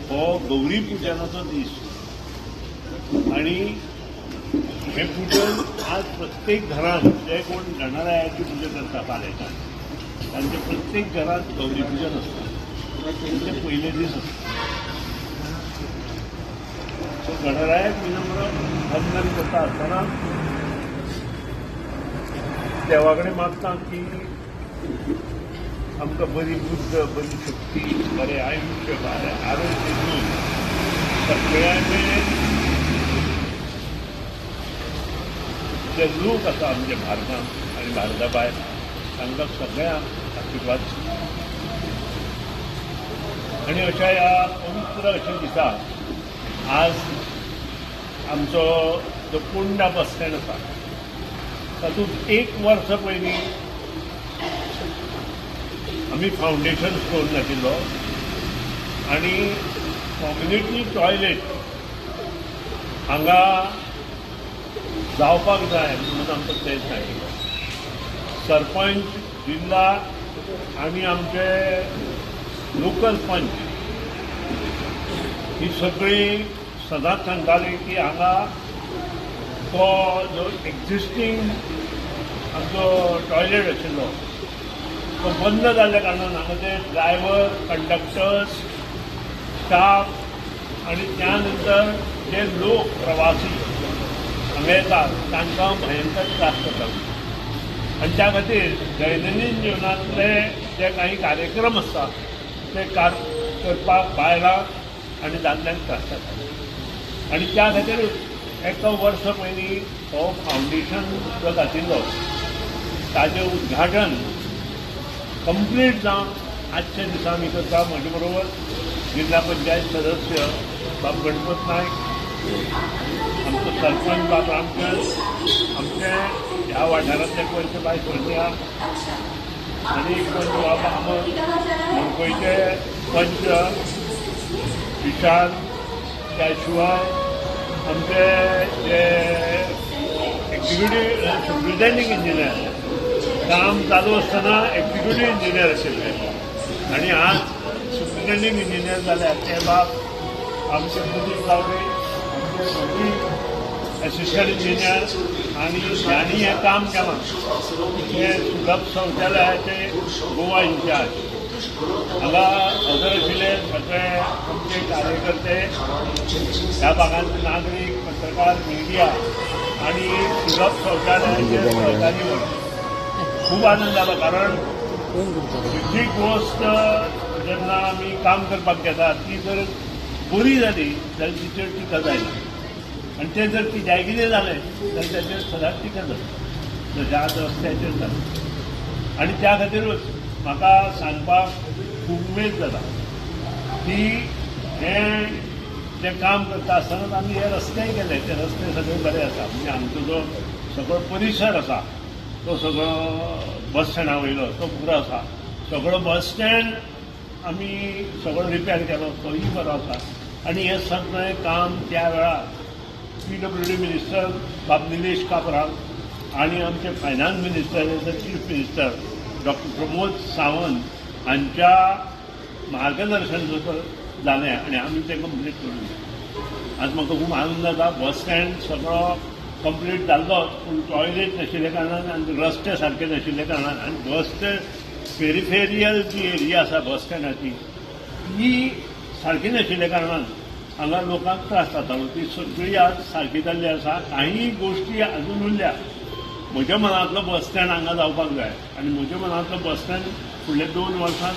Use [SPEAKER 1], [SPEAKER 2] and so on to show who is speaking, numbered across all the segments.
[SPEAKER 1] हो गौरी पुजनाचो दीस आणि हें पुजन आज प्रत्येक घरांत जे कोण गणरायाची पुजा करता पालेकार तांच्या प्रत्येक घरांत गौरी पुजन आसता. ते पयले दीस आसता. सो गणरायाक विनम्र वंदन करता आसतना देवा कडेन मागता की आमकां बरी बुद्द, बरी शक्ती, बरें आयुश्य, बरें आरोग्य दिवन सगळ्यांचे जे लोक आसा आमच्या भारतांत आनी भारता भायर तांकां सगळ्यांक आशिर्वाद. आनी अशा ह्या पवित्र अशा दिसा आज आमचो जो पोंडा बस स्टँड आसा तातूंत एक वर्स पयलीं आमी फावंडेशन स्टोन घातिल्लो आनी कॉम्युनिटी टॉयलेट हांगा जावपाक जाय म्हणून आमचो प्रयत्न आशिल्लो. सरपंच, जिल्ला आनी आमचे लोकल पंच ही सगळीं सदांच सांगताली की हांगा तो जो एक्झिस्टींग आमचो टॉयलेट आशिल्लो तो बंद जाल्ल्या कारणान हांगा ते ड्रायव्हर, कंडक्टर्स, स्टाफ आनी त्या नंतर जे लोक प्रवासी हांगा येतात तांकां भयंकर त्रास जाता. आनी त्या खातीर दैनंदीन जिवनांतले जे काही कार्यक्रम आसता ते करपाक बायलांक आनी दादल्यांक त्रास जाता. आनी त्या खातीरूच एका वर्स पयलीं हो फावंडेशन जो घातिल्लो ताजें उद्घाटन कंप्लीट जावन आजच्या दिसा आमी करता. म्हजे बरोबर जिल्हा पंचायत सदस्य बाब गणपत नायक, आमचो सरपंच बाब रामचंद, आमचे ह्या वाठारांतले पंच बाय सोनिया आनी पंच बाब अमर, मणकोयचे पंच विशाल, त्या शिवाय आमचे जे एक्झिक्युटीव सुप्रिटेंडींग इंजिनियर काम चालू आसतना एक्झिक्युटीव इंजिनियर आशिल्ले आनी आज सुप्रिटेंडींग इंजिनियर जाल्यार ते बाब आमचे प्रदीप गावडे, आमचे दोनूय एसिस्टंट इंजिनियर आनी ज्यांनी हें काम केलां ते सुलभ शौचालयाचे गोवा इन्चार्ज. हांगा हजर आशिल्ले सगळे आमचे कार्यकर्ते, ह्या भागांतले नागरीक, पत्रकार, मिडिया आनी सुलभ शौचालयाचे सहकारी वर्ग, खूब आनंद जालो. कारण जी गोश्ट जेन्ना आमी काम करपाक घेता ती जर बरी जाली जाल्यार तिचेर टिका जायना आनी तें जर कित्याय कितें जालें जाल्यार ताचेर सदांच टिका जाता, जशें आज रस्त्याचेर जालें. आनी त्या खातीरूच म्हाका सांगपाक खूब उमेद जाता की हें जें काम करता आसतनाच आमी हे रस्तेय केले. ते रस्ते सगळे बरे आसा. म्हणजे आमचो जो सगळो परिसर आसा तो सगळो बस स्टँडा वयलो तो बरो आसा. सगळो बस स्टँड आमी सगळो रिपेर केलो तोय बरो आसा. आनी हें सगळें काम त्या वेळार पीडब्ल्यूडी मिनिस्टर बाब निलेश काब्राल आनी आमचे finance minister as a chief minister doctor Pramod Sawant हांच्या मार्गदर्शन जालें आनी आमी तें कंप्लीट करून दिलें. आज म्हाका खूब आनंद जाता. बस स्टँड सगळो कंप्लीट जाल्लोच, पूण टॉयलेट नाशिल्ल्या कारणान आनी रस्ते सारके नाशिल्ल्या कारणान आनी बस पेरिफेरियल जी एरिया आसा बस स्टँडाची ती सारकी नाशिल्ल्या कारणान हांगा लोकांक त्रास जातालो. ती सगळी आज सारकी जाल्ली आसा. काही गोश्टी अजून उरल्या. म्हज्या मनांतलो बस स्टँड हांगा जावपाक जाय आनी म्हज्या मनांतलो बस स्टँड फुडल्या 2 वर्सांत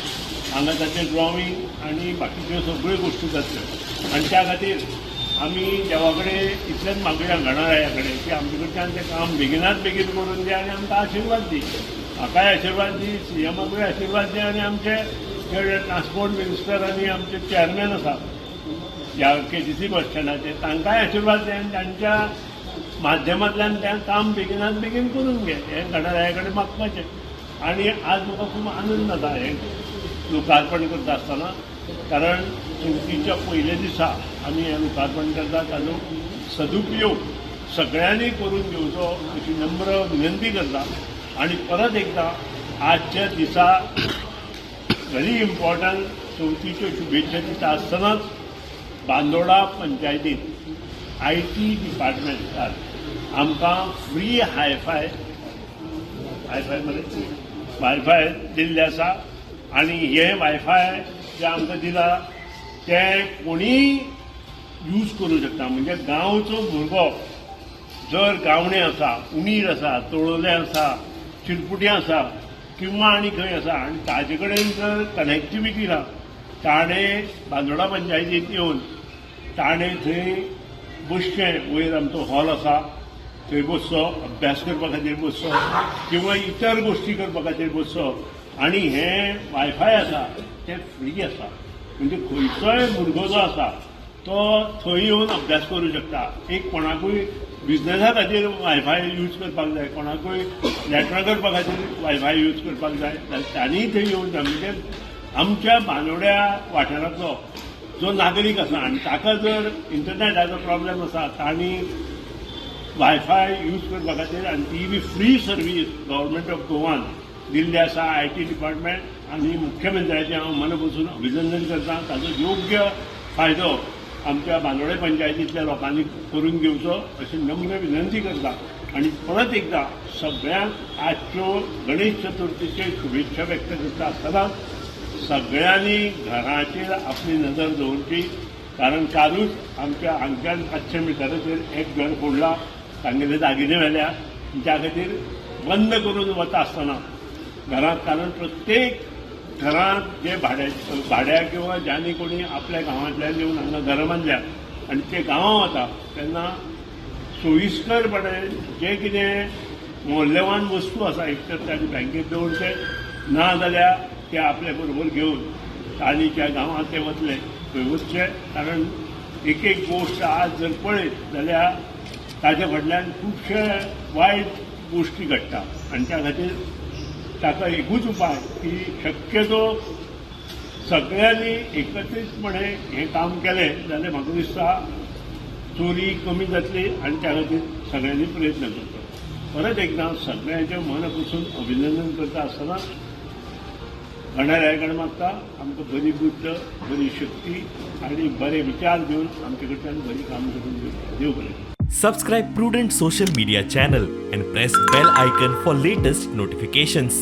[SPEAKER 1] हांगा ताचें ड्रॉइंग आनी बाकीच्यो सगळ्यो गोश्टी जातल्यो. आनी त्या खातीर आमी देवा कडेन इतलेंच मागुया, गणराया कडेन, की आमचे कडच्यान तें काम बेगिनात बेगीन करून दी आनी आमकां आशिर्वाद दी. म्हाकाय आशिर्वाद दी, सीएमाकूय आशिर्वाद दी आनी आमचे जे ट्रान्सपोर्ट मिनिस्टर आनी आमचे चॅरमॅन आसा ह्या केटीसी बस स्टँडाचे तांकांय आशिर्वाद दी आनी तांच्या माध्यमांतल्यान तें काम बेगिनात बेगीन करून घे, हें गणराया कडेन मागपाचें. आनी आज म्हाका खूब आनंद जाता हें लोकार्पण करता आसतना, कारण चवथीच्या पयल्या दिसा आमी हें लोकार्पण करता. ताजो सदुपयोग सगळ्यांनी करून घेवचो अशी नम्र विनंती करता. आनी परत एकदां आजच्या दिसा व्हेरी इम्पॉर्टंट चवथीच्यो शुभेच्छा दिता आसतनाच बांदोडा पंचायतीत IT डिपार्टमेंटान आमकां फ्री हायफाय, हायफाय मरे, वायफाय दिल्लें आसा. आनी हें वायफाय जें आमकां दिलां तें कोणीय यूज करूं शकता. म्हणजे गांवचो भुरगो जर गावणे आसा, उणीर आसा, तळोले आसा, चिरपुटे आसा किंवा आनी खंय आसा आनी ताजे कडेन जर कनेक्टिविटी ना, ताणें बांदोडा पंचायतीत येवन ताणें थंय बसचें. वयर आमचो हॉल आसा, थंय बसचो, अभ्यास करपा खातीर बसचो किंवा इतर गोश्टी करपा खातीर बसचो. आनी हें वायफाय आसा तें फ्री आसा, म्हणजे खंयचोय भुरगो जो आसा तो थंय येवन अभ्यास करूं शकता. एक कोणाकूय बिजनसा खातीर वायफाय यूज करपाक जाय, कोणाकूय लेटरां करपा खातीर वायफाय यूज करपाक जाय जाल्यार तांणीय थंय येवन जाय. म्हणजे आमच्या बांदोड्या वाठारांतलो जो नागरीक आसा आनी ताका जर इंटरनॅटाचो प्रॉब्लेम आसा, तांणी वायफाय यूज करपा खातीर, आनी ती बी फ्री सर्वीस गव्हर्मेंट ऑफ गोवान दिल्ली आसा. IT department आनी मुख्यमंत्र्याचें हांव मना पसून अभिनंदन करता. ताचो योग्य फायदो आमच्या बांदोडे पंचायतींतल्या लोकांनी करून घेवचो अशी नम्र विनंती करता. आनी परत एकदां सगळ्यांक आजच्यो गणेश चतुर्थीच्यो शुभेच्छा व्यक्त करता आसतना सगळ्यांनी घराचेर आपली नदर दवरची, कारण कालूच आमच्या हांगच्यान 500 मिटराचेर एक घर फोडलां, तांगेले दागिने व्हेल्या. त्या खातीर बंद करून वता आसतना घरांत, कारण प्रत्येक घरांत जे भाड्या किंवा ज्यांनी कोणी आपल्या गांवांतल्यान येवन हांगा घरां बांदल्या आनी ते गांवां वता तेन्ना सोयिस्करपणे जे कितें मौल्यवान वस्तू आसा, एक तर तांणी बँकेत दवरचे, ना जाल्यार ते आपल्या बरोबर घेवन आनी ज्या गांवांत ते वतले थंय वचचे. कारण एक एक गोश्ट आज जर पळयत जाल्यार ताच्या फाटल्यान खुबशे वायट गोश्टी घडटा. आनी त्या खातीर ताका एकूच उपाय की शक्यतो सगळ्यांनी एकत्रीतपणे हें काम केलें जाल्यार म्हाका दिसता चोरी कमी जातली. आनी त्या खातीर सगळ्यांनी प्रयत्न करचो. परत एकदां सगळ्यांचें मना पसून अभिनंदन करता आसतना गणराया कडेन मागता, आमकां बरी बुद्द, बरी शक्ती आनी बरे विचार दिवन आमचे कडच्यान बरी काम करून दिवं. देव बरें.
[SPEAKER 2] Subscribe Prudent Social Media channel and press bell icon for latest notifications.